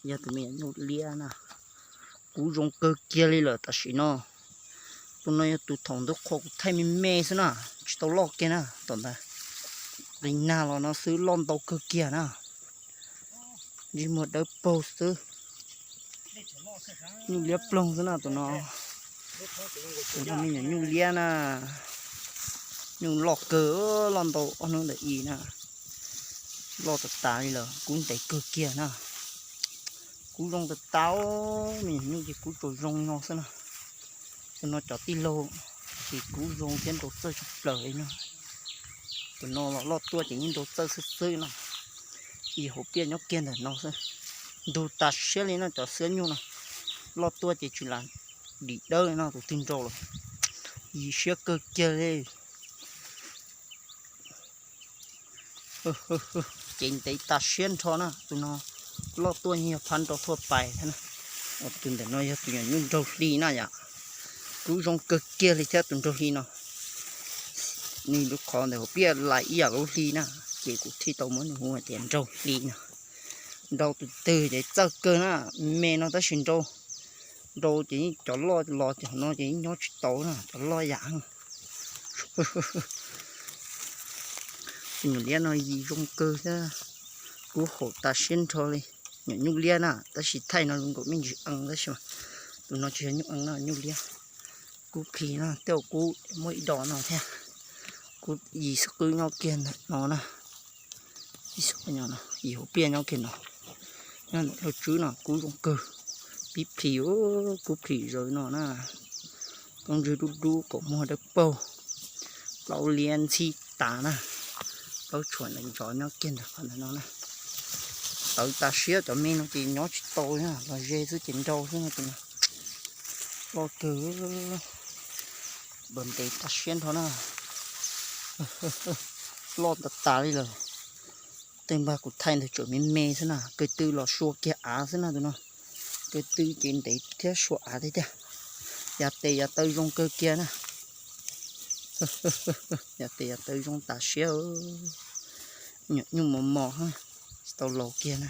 Yog tus me nyuam nyuj liab na, kub zoo kawg kiag li lawm tam sim no. Tus no yog tus thaum ntub qhua kuv thaij me me xwb na, tsis tau loj kiag na, tom ntawd qis nag los no xwb loj ntau kawg kiag na. Ntsej muag dawb paug xwb, nyuj liab ploog xwb na tus no. Tus no me nyuam nyuj liab na, nyuj loj kawg, loj ntau ob hnub ntawm i na, loj tas tas li lawm, kub ntev kawg kiag na. Kub zoo tas tas, me nyuam nyuj ces kub tsuas zoo no xwb na. Tus no cov tij laug ces kub zoo thiab nrau txawj tshaj plaws li no. Tus no los loj tuaj ces yeej nrau txawj xwb xwb no. Yim hauv pliaj nyob kiag ntawm no xwb. Ntug tas siab li no cov xwab nyuj no. Loj tuaj ces tsis lam dim dawb li no tus twg nrau lawm. Yim siab kawg kiag li. Ces ntev tas siab nrho na, tus no loj tuaj yeej yog phab nrau thuaj pais thiab na. Tus ntawm no yog tus nyuam nyuj nraug hli na yom. Kub zoo kawg kiag li thiab tus nraug hli no. Nws lub qhov ntawm hauv pliaj lais ib yam lub hli na, ces kuv thiaj tau muab nws hu hais tias nraug hli no. Nrau tus twg ces txawj kawg na, me no tab sis nrau, nrau ces yeej cov loj los ces hauv no ces yeej nyob tsis tau na, cov loj yam. Tus nyuam liab no yim zoo kawg thiab, kub haum tas siab nrho li. Nyuam nyuj liab na, tab sis thaij no zoo nkaus me ntsis ees tab sis mas tus no tsis yog nyuj ees no, nyuj liab. Kub plhis no tej zaum kub muaj ib dos no thiab. Kub yim xwb qwb nyob kiag ntawm no na. Yim xwb qwb nyob no, yim hauv pliaj nyob kiag no. Nyob ntawm lub tswb no kub zoo kawg. Pib plhis, kub plhis zaws no na. Koob ntswg dub dub, kaum muag dawb paug, plaub liab ntxhib tas na. Plaub tshuam ntawm ntsov nyob kiag ntawm qhov ntawm no na. Tawv tas siab, cov me no ces nyob tsis tau na, los ze xwb ces nrau xwb no tus no. Loj kawg, npawg ntev tas siab nrho na. Loj tas tas li lawm. Tej npag kuv thaij ntawd tseem me me xwb na, kawg tw los sua kiag av xwb na tus no. Kawg tw ces ntev thiab sua av thiab tiag. Yav tes yav taw zoo kawg kiag na. Yav tes yav taw zoo tas siab. Nyuam nyuj mos mos, tsis tau laus kiag na.